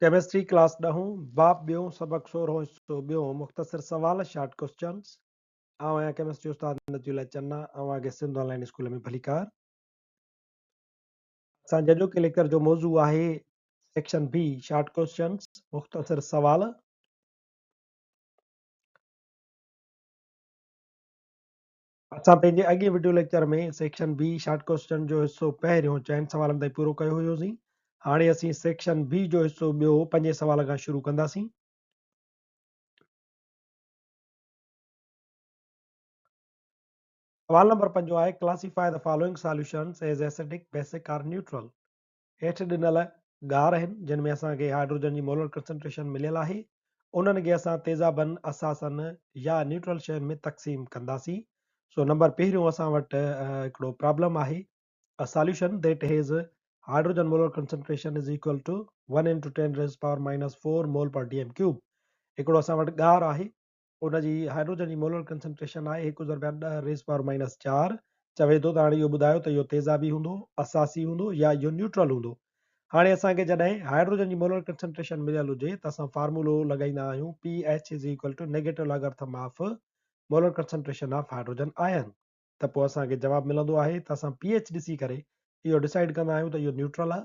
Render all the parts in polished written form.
Chemistry class ڏهون، باب ٻيون، سبق سورهون، حصو ٻيون، مختصر سوال، شارٽ ڪوسچنز. آئون آهيان ڪيمسٽري استاد نجي الله چنا، اوهان کي سنڌ آن لائين اسڪول ۾ ڀليڪار. اسان جي اڄوڪي ليڪچر جو موضوع آهي سيڪشن بي شارٽ ڪوسچنز، مختصر سوال. اسان پنهنجي اڳئين video lecture ۾ section B short question جو حصو پهريون چئن سوالن تائين پورو ڪيو هيوسين. هاڻي اسين سيڪشن بي جو حصو ٻيو پنجين سوال کان شروع ڪنداسين. سوال نمبر پنجون آهي classify the following solutions as acidic, basic or neutral. هيٺ ڏنل گار آهن جن ۾ اسان کي هائيڊروجن جي مولر ڪنسنٽريشن مليل آهي انهن کي اسان تيزابن، اساسن يا نيوٽرل شين ۾ تقسيم ڪنداسين. سو نمبر پهريون اسان وٽ هڪڙو پرابلم آهي A solution that has hydrogen molar concentration is equal to 1 into 10 raised power minus 4 mole per dm cube هڪڙو اسان وٽ گار آهي ان جي هائيڊروجن جي مولر ڪنسنٽريشن آهي هڪ ضرب ڏهه ريز پاور مائنس چار، چوي ٿو ته هاڻي اهو ٻڌايو ته اهو تيزابي هوندو، اساسي هوندو يا اهو نيوٽرل هوندو. هاڻي اسان کي جڏهن هائيڊروجن جي مولر ڪنسنٽريشن مليل هجي ته اسان فارمولو لڳائيندا آهيون P H is equal to negative logarithm of molar concentration of hydrogen ion ته پوء اسان کي جواب ملندو آهي ته اسان پي ايڇ ڏسي ڪري اهو ڊسائيڊ ڪندا آهيون ته اهو نيوٽرل آهي،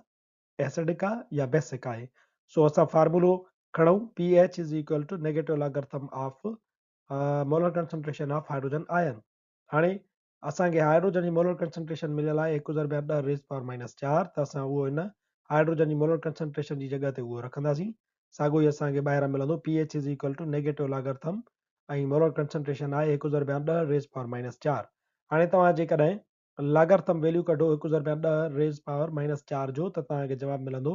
ايسڊڪ آ يا بيسڪ آهي. سو اسان فارمولو کڻون P H is equal to negative logarithm of molar concentration of hydrogen ion. هاڻي اسان کي هائيڊروجن جي مولر ڪنسنٽريشن مليل آهي هڪ ضرب ڏهه ريز پاور مائنس چار ته اسان اهو هن هائيڊروجن جي مولر ڪنسنٽريشن جي جڳهه تي اهو رکنداسين. ساڳيو ئي اسان کي ٻاهران ملندو P H is equal to negative logarithm ۽ molar concentration آهي هڪ ضرب ڏهه ريز پاور مائنس چار. هاڻي توهان جيڪڏهن لاگرٿم ويليو ڪڍو هڪ ضرب ڏهه ريز پاور مائنس چار جو ته توهان کي جواب ملندو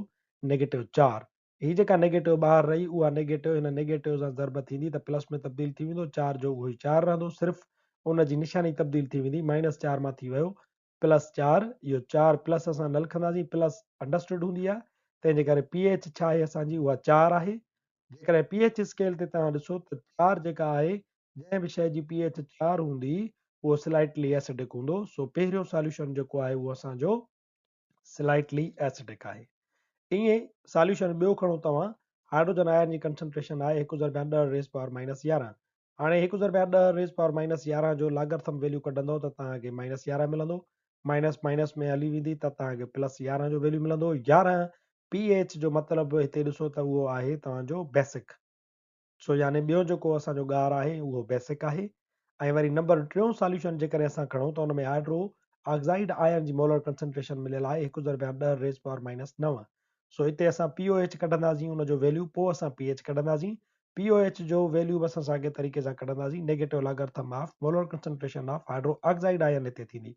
نيگيٽو چار. هي جيڪا نيگيٽو ٻاهر رهي اها نيگيٽو هن نيگيٽو سان ضرب ٿيندي ته پلس ۾ تبديل ٿي ويندو چار جو اهو ئي چار رهندو صرف ان جي نشاني تبديل ٿي ويندي مائنس چار مان ٿي ويو پلس چار اهو چار پلس اسان نه لکنداسين پلس انڊرسٽوڊ هوندي آهي تنهن جي ڪري پي ايڇ ڇا آهي اسان جي اها چار آهي جيڪڏهن پي ايڇ اسڪيل تي توهان ڏسو ته چار جيڪا آهي جنهن به شيء جي پي ايڇ چار هوندي اهو سلائٽلي ايسڊڪ هوندو سو پهريون ساليوشن جيڪو آهي اهو اسان جو سلائٽلي ايسڊڪ آهي. ائين ساليوشن ٻيو کڻو توهان هائيڊروجن آئن جي ڪنسنٽريشن آهي هڪ ضرب ڏهه ريز پاور مائنس يارهن هاڻي هڪ ضرب ڏهه ريز پاور مائنس يارهن جو لاگرٿم ويليو ڪڍندو ته توهان کي مائنس يارهن ملندو مائنس مائنس ۾ هلي ويندي ته توهان کي پلس يارهن جو ويليو ملندو يارهن پي ايڇ جو مطلب هتي ڏسو ته اهو آهي توهان جو بيسڪ سو يعني ٻيو جيڪو اسان جو ڳار آهي اهو بيسڪ آهي ۽ وري نمبر ٽيون ساليوشن جيڪڏهن اسان کڻون ته ان ۾ هائيڊرو آڪسائيڊ آئن جي مولر ڪنسنٽريشن مليل آهي هڪ ضرب ڏهه ريز پاور مائنس نو سو هتي اسان پي او ايڇ ڪڍنداسين ان جو ويليو پوء اسان پي ايڇ ڪڍنداسين پي او ايڇ جو ويليو به اسان ساڳئي طريقي سان ڪڍنداسين negative logarithm of molar concentration of hydroxide ion هتي ٿيندي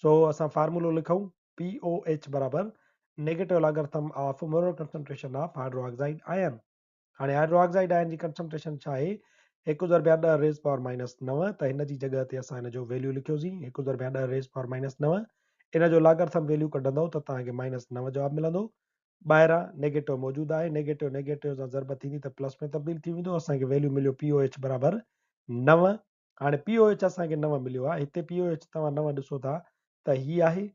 سو اسان فارمولو لکون پي او ايڇ برابر negative logarithm of molar concentration of hydroxide ion. هاڻي هائيڊرو آڪسائيڊ آئن جي ڪنسنٽريشن ڇا آهي؟ هڪ ضرب ڏهه ريز پاور مائنس نو ته هن جي جڳهه تي اسان هن جو ويليو لکيوسين هڪ ضرب ڏهه ريز پاور مائنس نو ان جو لاگرٿم ويليو ڪڍندؤ ته توهان کي مائنس نو جواب ملندو. ٻاهران نيگيٽو موجود آهي نيگيٽو نيگيٽو سان ضرب ٿيندي ته پلس ۾ تبديل ٿي ويندو اسان کي ويليو مليو پي او ايڇ برابر نو هاڻي پي او ايڇ اسان کي نو مليو آهي هتي پي او ايڇ توهان نو ڏسو ٿا ته هي آهي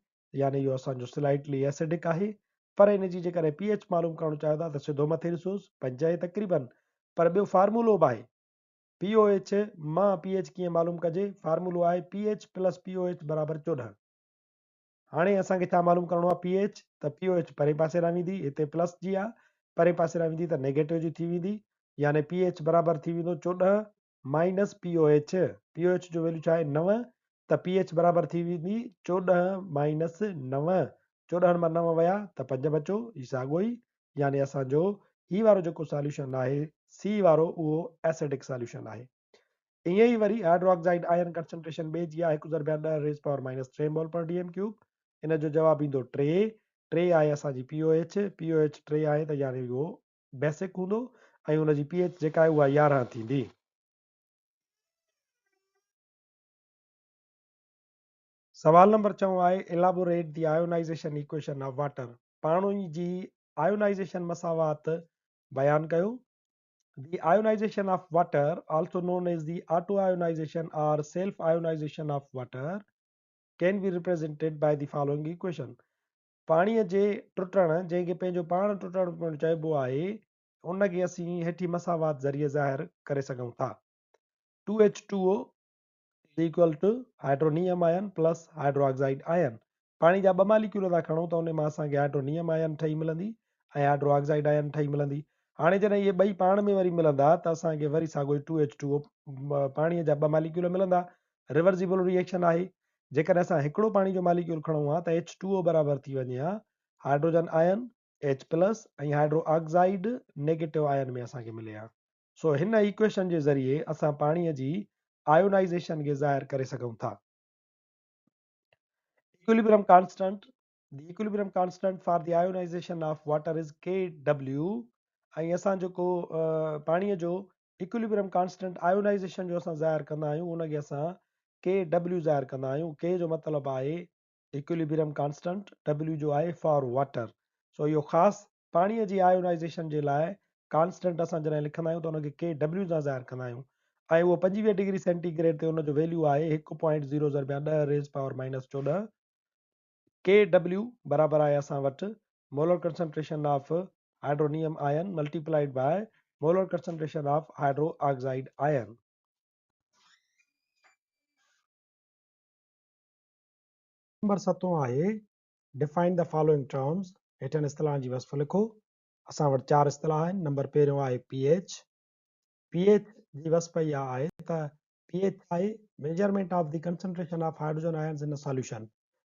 يعني اهو اسان جو سلائٽلي ايسڊڪ آهي پر ان جي جيڪڏهن پي ايڇ معلوم ڪرڻ چاهيو ٿا ته سڌو مٿي ڏسوس پنج آهي تقريبن پر ٻيو فارمولو به آهي پي او ايڇ مان پي ايڇ ڪيئن معلوم ڪجي فارمولو آهي P H plus P O H برابر 14 هاڻي اسان کي ڇا معلوم ڪرڻو آهي پي ايڇ ته پي او ايڇ پرين پاسي ڏانهن ويندي هتي پلس جي آهي پرين پاسي ڏانهن ويندي ته نيگيٽو جي ٿي ويندي يعني پي ايڇ برابر ٿي ويندو 14 minus P O H, P O H جو ويليو ڇا آهي نو ته پي ايڇ برابر ٿي ويندي 14 مائنس نو، 14 مان نو ويا ته پنج بچو، هي ساڳو ئي يعني اسان جو هي وارو جيڪو ساليوشن آهي سي وارو اهو ايسڊڪ ساليوشن آهي. ائين ئي وري هائيڊرو آڪسائيڊ آئن ڪنسنٽريشن ٻئي جي آهي هڪ ضرب ڏهه ريز پاور مائنس ٽي مول پر ڊي ايم ڪيوب ان جو جواب ايندو ٽي، ٽي آهي اسان جي P O H, P O H ٽي آهي ته يعني اهو بيسڪ هوندو ۽ ان جي پي ايڇ جيڪا آهي اها 11 ٿيندي. سوال نمبر ڇهون آهي elaborate the ionization equation of water پاڻي جي آيونائيزيشن مساوات بيان ڪيو. The ionization of water also known as the auto ionization or self ionization of water can be represented by the following equation. پاڻيء جي ٽٽڻ، جنهن کي پنهنجو پاڻ ٽٽڻ پڻ چئبو آهي، ان کي اسين هيٺين مساوات ذريعي ظاهر ڪري سگهون ٿا. 2H2O is equal to hydronium ion plus hydroxide ion. پاڻي جا ٻه ماليڪيول ٿا کڻون ته ان مان اسان کي هائڊرونيم آئن ٺهي ملندي ۽ هائڊرو آڪسائيڊ آئن ٺهي ملندي. هاڻي جڏهن اهي ٻئي پاڻ ۾ وري ملندا ته اسان کي وري ساڳيو ئي 2H2O پاڻي جا ٻه ماليڪيول ملندا. ريورسيبل ريئيڪشن آهي. جيڪڏهن اسان هڪڙو پاڻي جو ماليڪيول کڻون ها ته H2O برابر ٿي وڃي ها hydrogen ion H plus ۽ hydroxide negative ion ۾ اسان کي ملي ها. سو هن ايڪويشن جي ذريعي اسان پاڻي جي آيونائيزيشن کي ظاهر ڪري سگهون ٿا. Equilibrium constant, The equilibrium constant for the ionization of water is Kw ۽ اسان جيڪو پاڻي جو ايڪوليبريم ڪانسٽنٽ آيونائيزيشن جو اسان ظاهر ڪندا آهيون ان کي اسان Kw ظاهر ڪندا آهيون. K جو مطلب آهي ايڪوليبريم ڪانسٽنٽ، W جو آهي فار واٽر. سو اهو خاص پاڻيء جي آيونائيزيشن جي لاء ڪانسٽنٽ اسان جڏهن لکندا آهيون ته ان کي ڪي ڊبليو سان ظاهر ڪندا آهيون ۽ اهو 25 ڊگري سينٽي گريڊ تي ان جو ويليو آهي هڪ point zero ضربيان 10 raise power minus 14. K W برابر آهي اسان وٽ molar concentration of hydronium ion multiplied by molar concentration of hydroxide ion. Number ستون آهي Define the following terms، هيٺين اصطلاحن جي وصف لکو. اسان وٽ چار اصطلاح آهن. نمبر پهريون آهي پي ايڇ. پي ايڇ جي وصف اها آهي ته پي ايڇ آهي Measurement of the concentration of hydrogen ions in a solution.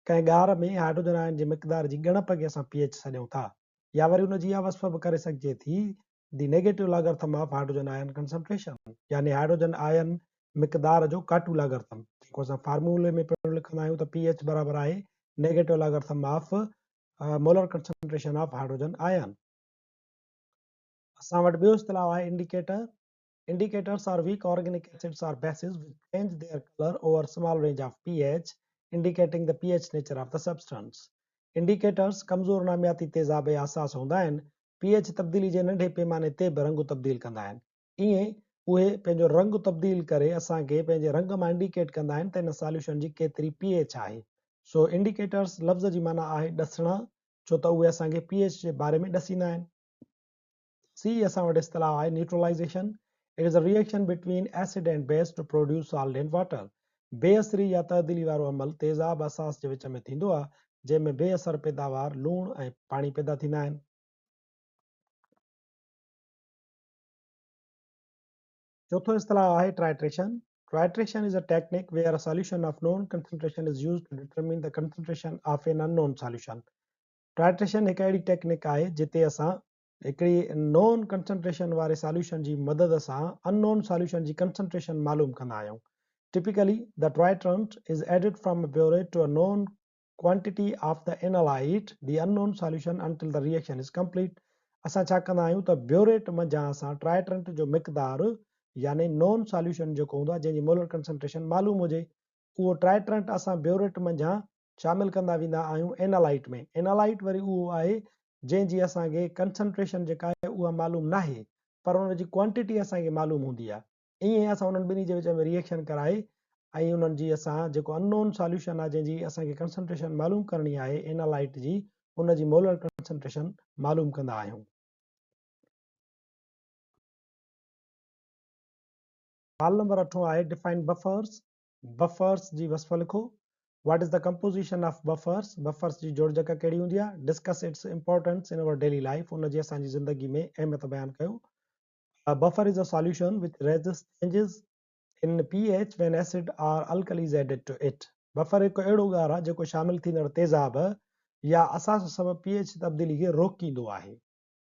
ڪنهن ڳار ۾ هائڊروجن آئن جي مقدار جي ڳڻپ کي اسان پي ايڇ سڏيون ٿا. يا وري ان جي اها وصف به ڪري سگهجي ٿي The negative logarithm of hydrogen ion concentration يعني هائڊروجن آئن مقدار جو ڪاٽو لاگرٿم، جيڪو اسان فارمولي ۾ پڻ لکندا آهيون ته پي ايڇ برابر آهي negative logarithm of molar concentration of hydrogen ion. اسان وٽ ٻيو اصطلاح آهي indicator. Indicators are weak organic acids or bases which change their colour over small range of P H indicating the P H nature of the substance. Indicators ڪمزور نامياتي تيزاب يا اساس هوندا آهن پي ايڇ تبديلي جي ننڍي پيماني تي به رنگ تبديل ڪندا آهن. ائين اهي پنهنجو رنگ تبديل ڪري اسان کي پنهنجي رنگ مان انڊيڪيٽ ڪندا آهن ته ان ساليوشن جي ڪيتري پي ايڇ آهي. سو انڊيڪيٽرز لفظ جي معنيٰ آهي ڏسڻا ڇو ته اهي اسان کي پي ايڇ جي باري ۾ ڏسيندا آهن. سي اسان وٽ اصطلاح آهي neutralization, It is a reaction between acid and base to produce salt and water. بي اثري يا تعديلي وارو عمل تيزاب اساس جي وچ ۾ ٿيندو آهي جنهن ۾ بي اثر پيداوار لوڻ ۽ پاڻي پيدا ٿيندا آهن. چوٿون اصطلاح آهي titration, Titration is a technique where a solution of known concentration is used to determine the concentration of an unknown solution. Titration هڪ اهڙي ٽيڪنڪ آهي جتي اسان هڪڙي نون ڪنسنٽريشن واري ساليوشن جي مدد سان ان نون ساليوشن جي ڪنسنٽريشن معلوم ڪندا آهيون. Typically, the titrant is added from a burette to a known quantity of the analyte, the unknown solution, until the reaction is complete. اسان ڇا ڪندا آهيون ته بيوريٽ منجهان اسان ٽرائٽرنٽ جو مقدار يعني نون ساليوشن جيڪو هوندو آهي جنهن جي مولر ڪنسنٽريشن معلوم هجي اهو ٽرائٽرنٽ اسان بيوريٽ منجهان شامل ڪندا ويندا آهيون اينالائيٽ ۾. اينالائيٽ وري اهو آهي جنهن جي اسان کي ڪنسنٽريشن جيڪا آهي اها معلوم ناهي پر ان جي ڪوانٽيٽي اسان کي معلوم هوندي آهي. ائين اسان انهن ٻنهي جي وچ ۾ ريئيڪشن ڪرائي ۽ انهن جي اسان جيڪو ان نون ساليوشن آهي جنهن جي اسان کي ڪنسنٽريشن معلوم ڪرڻي آهي اينالائيٽ جي ان جي مولر ڪنسنٽريشن معلوم ڪندا آهيون. سوال نمبر اٺون آهي ڊفائن بفرز، بفرز جي وصف لکو. What is the composition of buffers, buffers جي جوڙجڪ ڪهڙي هوندي آهي. Discuss its importance in our daily life, ان جي اسان جي زندگي ۾ اهميت بيان ڪيو. Buffer is a solution which resists changes in P H when acid or alkali is added to it. Buffer هڪ اهڙو ڳار آهي جيڪو شامل ٿيندڙ تيزاب يا اساس سبب پي ايڇ تبديلي کي روڪيندو آهي.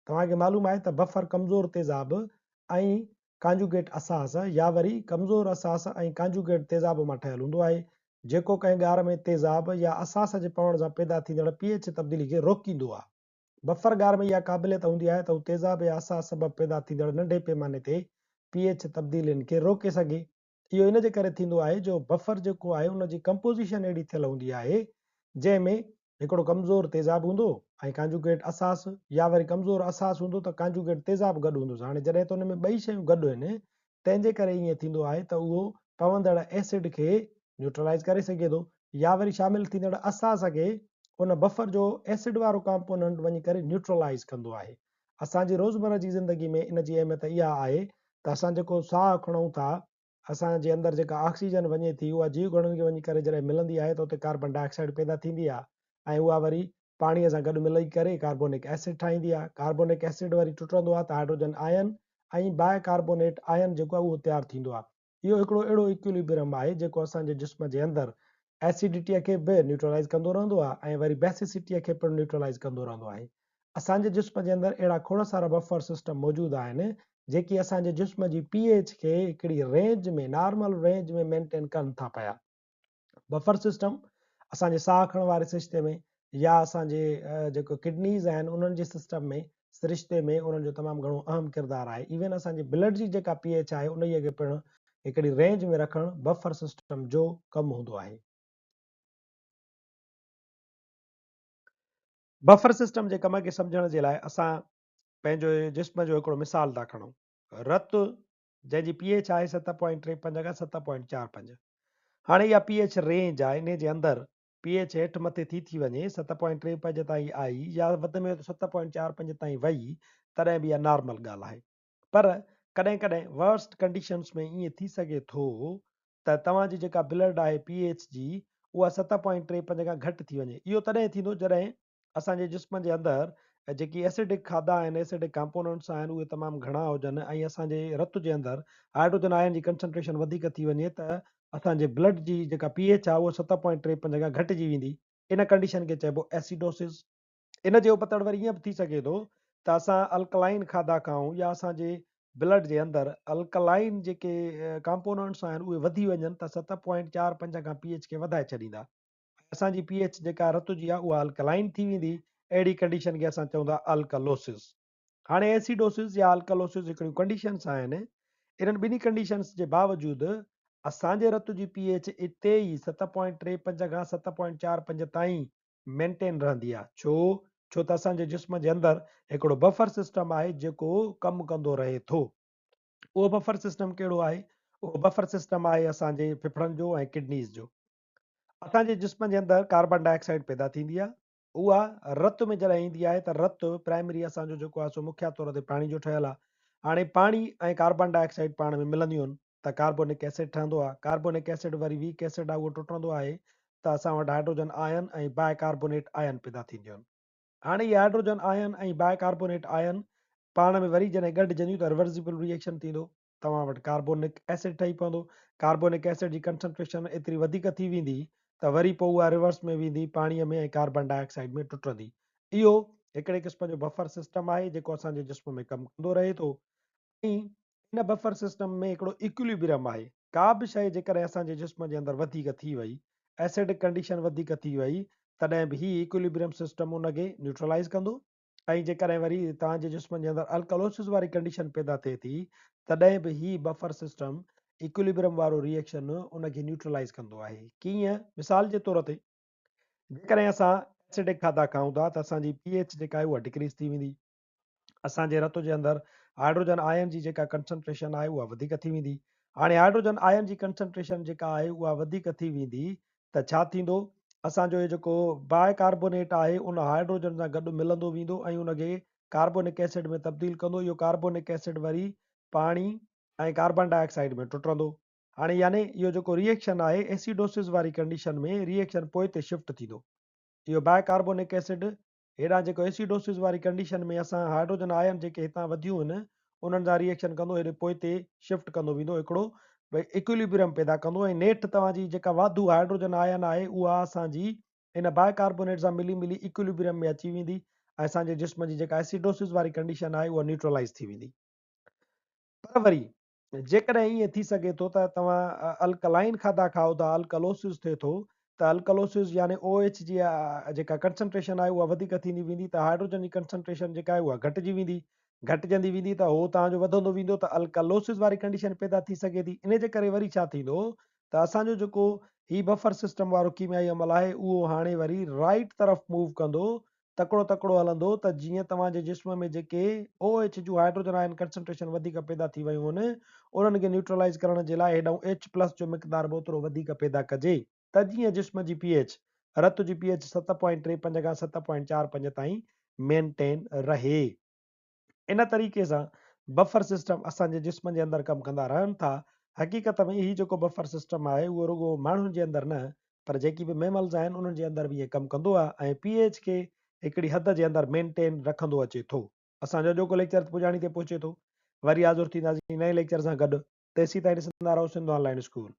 توهان کي معلوم آهي ته بفر ڪمزور تيزاب ۽ ڪانجوگيٽ اساس يا وري ڪمزور اساس ۽ ڪانجوگيٽ تيزاب مان ٺهيل هوندو آهي، جيڪو ڪنهن ڳار ۾ تيزاب يا اساس جي پوڻ سان پيدا ٿيندڙ پي ايڇ تبديلي کي روڪيندو آهي. بفر ڳار ۾ اها قابليت هوندي آهي ته هو تيزاب يا اساس سبب پيدا ٿيندڙ ننڍي پيماني تي پي ايڇ تبديلين کي روڪي سگهي. اهو ان جي ڪري ٿيندو آهي جو بفر جيڪو آهي ان جي ڪمپوزيشن اهڙي ٿيل هوندي آهي جنهن ۾ هڪڙو ڪمزور تيزاب هوندو ۽ ڪانجوگيٽ اساس يا وري ڪمزور اساس هوندو ته ڪانجوگيٽ تيزاب گڏ هوندس هاڻي جڏهن ته ان ۾ ٻئي شيون گڏ آهن تنهن جي ڪري ائين ٿيندو آهي ته اهو پوندڙ ايسڊ کي نيوٽرلائيز ڪري سگهي ٿو يا وري شامل ٿيندڙ اساس کي ان بفر جو ايسڊ وارو ڪامپوننٽ وڃي ڪري نيوٽرلائيز ڪندو آهي. اسان جي روزمره جي زندگي ۾ ان جي اهميت اها آهي ته اسان جيڪو ساهه کڻون ٿا، اسان جي اندر جيڪا آڪسيجن وڃي ٿي اها جيو گهڻن کي وڃي ڪري جڏهن ملندي آهي ته اتي ڪاربان ڊاء آڪسائيڊ پيدا ٿيندي آهي ۽ اها وري پاڻيء سان گڏ ملي ڪري ڪاربونڪ ايسڊ ٺاهيندي آهي. ڪاربونڪ ايسڊ وري ٽٽندو آهي ته هائڊروجن آئن ۽ باء ڪاربونيٽ آئن جيڪو آهي اهو تيار ٿيندو آهي. اهو هڪڙو اهڙو ايڪوليبرم آهي جيڪو اسان جي جسم جي اندر ايسڊٽيء کي به نيوٽرلائيز ڪندو رهندو آهي ۽ وري بيسسٽيء کي پڻ نيوٽرلائيز ڪندو رهندو آهي. اسان جي جسم جي اندر اهڙا کوڙ سارا بفر سسٽم موجود آهن جيڪي اسان جي جسم جي پي ايڇ کي هڪڙي رينج ۾ نارمل رينج ۾ مينٽين ڪن ٿا پيا. بفر سسٽم اسان جي ساهه کڻڻ واري سرشتي ۾ يا اسان جي جيڪو ڪڊنيز آهن انهن جي سسٽم ۾ سرشتي ۾ انهن جو تمام گهڻو اهم ڪردار آهي. ايون اسان جي بلڊ جي جيڪا پي ايڇ آهي انهيء کي پڻ هڪڙي رينج ۾ رکڻ بفر سسٽم جو ڪم هوندو آهي. بفر سسٽم جي ڪم کي سمجهڻ جي لاء اسان پنهنجو جسم جو هڪڙو مثال ٿا کڻون. رت جنهن جي پي ايڇ آهي 7.35 کان 7.45. هاڻي اها پي ايڇ رينج آهي انهي جي اندر پي ايڇ هيٺ مٿي ٿي ٿي وڃي 7.35 تائين آئي يا وڌ ۾ وڌ 7.45 تائين وئي تڏهن به اها نارمل ڳالهه آهي. پر ڪڏهن ڪڏهن ورسٽ ڪنڊيشنز ۾ ائين ٿي سگهي ٿو ته توهان جي جيڪا بلڊ آهي پي ايڇ جي اها 7.35 کان گهٽ ٿي وڃي. اهو تڏهن ٿيندو جڏهن اسان جي جسم جي اندر جيڪي ايسڊڪ کاڌا آهن، ايسڊڪ ڪامپوننٽس آهن اهي تمام گهڻا هجن ۽ اسان جي رت جي اندر هائڊروجن آئن جي ڪنسنٽريشن وڌيڪ ٿي وڃي ته اسان جي بلڊ جي جيڪا پي ايڇ آهي اها 7.35 کان گهٽجي ويندي. ان ڪنڊيشن کي چئبو ايسيڊوسز. ان جي ابتڙ وري ائين به ٿي سگهي ٿو ته اسان الڪلائن کاڌا کائون يا اسان جي بلڊ جي اندر الڪلائن جيڪي ڪامپوننٽس آهن اهي وڌي وڃن ته 7.45 کان پي ايڇ کي وڌائي ڇڏيندا ۽ اسان جي پي ايڇ جيڪا رت جي آهي اها الڪلائن ٿي ويندي. اهڙي ڪنڊيشن کي اسان چئون ٿا الڪلوسز. هاڻي ايسيڊوسز يا الڪلوسز هڪڙيون ڪنڊيشنس آهن. انهن ٻنهي ڪنڊيشنس جي باوجود اسان جي رت جي پي ايڇ اتي ئي 7.35 کان 7.45 تائين مينٽين رهندي آهي. ڇو؟ ڇو ته اسان جي جسم جي اندر هڪڙو بفر سسٽم آهي جيڪو ڪم ڪندو رهي ٿو. اهو بفر سسٽم ڪهڙو آهي؟ اهو بفر سسٽم آهي اسان جي ڦڦڙن جو ۽ ڪڊنيز جو. اسان جي جسم جي اندر ڪاربان ڊاء آڪسائيڊ پيدا ٿيندي آهي. اها رت ۾ جڏهن ايندي آهي ته رت پرائمري اسان جو جيڪو آهي سو مکيه طور تي پاڻي جو ٺهيل آهي. هاڻي پاڻي ۽ ڪاربان ڊاء آڪسائيڊ پاڻ ۾ ملنديون آهن. ته ڪاربونڪ ايسڊ ٺهندو آهي. ڪاربونڪ ايسڊ وري ويڪ ايسڊ آهي اهو ٽٽندو آهي ته اسان وٽ هائڊروجن آئن ۽ باء ڪاربونيٽ آئن پيدا ٿينديون آهن. هاڻي اهي هائڊروجن آئن ۽ باء ڪاربونيٽ آئن پاڻ ۾ وري جڏهن ڳنڍجنديون ته ريورسيبل ري ايڪشن ٿيندو. توهان وٽ ڪاربونڪ ايسڊ ٺهي پوندو. ڪاربونڪ ايسڊ جي ڪنسنٽريشن ايتري وڌيڪ ٿي ويندي ته وري پوء اها ريورس ۾ ويندي پاڻيء ۾ ۽ ڪاربان ڊاء آڪسائيڊ ۾ ٽٽندي. اهو هڪڙي قسم جو بفر سسٽم آهي جيڪو اسان جي جسم ۾ ڪم ڪندو رهي ٿو ۽ ان بفر سسٽم ۾ هڪڙو ايڪوليبريم آهي. ڪا به شيء جيڪڏهن اسان جي جسم جي اندر وڌيڪ ٿي وئي، ايسڊڪ ڪنڊيشن وڌيڪ ٿي وئي، تڏهن به هي ايڪوليبريم سسٽم ان کي نيوٽرلائيز ڪندو ۽ جيڪڏهن وري توهان جي جسم جي اندر الڪلوسس واري ڪنڊيشن پيدا ٿئي ٿي، تڏهن به هي بفر سسٽم ايڪوليبريم وارو ري ايڪشن ان کي نيوٽرلائيز ڪندو آهي. ڪيئن؟ مثال جي طور تي جيڪڏهن اسان ايسڊڪ کاڌا کائون ٿا ته اسان جي پي ايڇ جيڪا آهي اها ڊڪريز ٿي ويندي. اسان جي رت جي اندر هائڊروجن آئن جي جيڪا ڪنسنٽريشن آهي اها وڌيڪ ٿي ويندي. هاڻي هائڊروجن آئن جي ڪنسنٽريشن جيڪا آهي اها وڌيڪ ٿي ويندي ته ڇا ٿيندو؟ اسان جو هي جيڪو باء ڪاربونيٽ آهي ان هائڊروجن سان گڏ ملندو ويندو ۽ ان کي ڪاربونڪ ايسڊ ۾ تبديل ڪندو. اهو ڪاربونڪ ايسڊ وري پاڻي ۽ ڪاربان ڊاء آڪسائيڊ ۾ ٽٽندو. هاڻي يعني اهو جيڪو ري ايڪشن آهي ايسيڊوسز واري ڪنڊيشن ۾ ري ايڪشن پوئتي شفٽ ٿيندو. اهو باء ڪاربونڪ ايسڊ هيڏانهن جيڪو ايسيڊوسز واري ڪنڊيشن ۾ اسان هائڊروجن آئن جيڪي هتان وڌيون هن انهن سان ري ايڪشن ڪندو هيڏي پوئتي شفٽ ڪندو ويندو هڪڙو ايڪوليبريم پيدا ڪندو ۽ نيٺ توهان جي جيڪا واڌو هائڊروجن آئن آهي اها اسان جي ان باء ڪاربونيٽ سان ملي ملي ايڪوليبريم ۾ اچي ويندي ۽ اسان جي جسم جي جيڪا ايسيڊوسز واري ڪنڊيشن آهي اها نيوٽرلائز ٿي ويندي. پر وري جيڪڏهن ائين ٿي سگهي ٿو ته توهان الڪلائن کاڌا کائو ٿا، الڪلوسز ٿئي ٿو ته الڪلوسز يعني او ايڇ جي جيڪا ڪنسنٽريشن آهي اها وڌيڪ ٿيندي ويندي ته هائڊروجن جي ڪنسنٽريشن جيڪا آهي اها گهٽجي ويندي، گهٽجندي ويندي ته هو توهان جو وڌندو ويندو ته الڪلوسز واري ڪنڊيشن پيدا ٿي سگهي ٿي. انهي جي ڪري وري ڇا ٿيندو ته اسان جو جيڪو هي بفر سسٽم وارو ڪيميائي عمل آهي اهو هاڻي وري رائيٽ طرف موو ڪندو تڪڙو تڪڙو هلندو ته جيئن توهان جي جسم ۾ جيڪي او ايڇ جون هائڊروجن آئن ڪنسنٽريشن وڌيڪ پيدا ٿي ويون هن انهن کي نيوٽرلائيز ڪرڻ جي لاء هيڏانهن ايڇ پلس جو مقدار به اوترو وڌيڪ پيدا ڪجي ته جيئن جسم جي پي ايڇ. رت جي پي ايڇ 7.35 کان 7.45 تائين مينٽين رهي. ان طريقي سان بفر سسٽم اسان جي جسم جي اندر ڪم ڪندا رهن ٿا. حقيقت ۾ هي جيڪو بفر سسٽم آهي اهو رڳو ماڻهن جي اندر نه پر جيڪي به ميملز آهن انهن جي اندر به ائين ڪم ڪندو آهي ۽ پي ايڇ کي هڪڙي حد جي اندر مينٽين رکندو اچي ٿو. اسان جو اڄوڪو ليڪچر پڄاڻي تي پهچي ٿو. وري حاضر ٿينداسين نئين ليڪچر سان گڏ. تيسيتائين ڏسندا رهو سنڌ آن لائين اسڪول.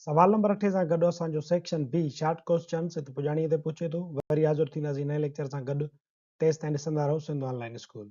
سوال نمبر اٺين سان گڏ اسان جو سيڪشن بي شارٽ ڪوسچنس هت پڄاڻيء تي پهچي ٿو. وري حاضر ٿينداسين نئين ليڪچر سان گڏ. تيستائين ڏسندا رهو سنڌ آن لائين اسڪول.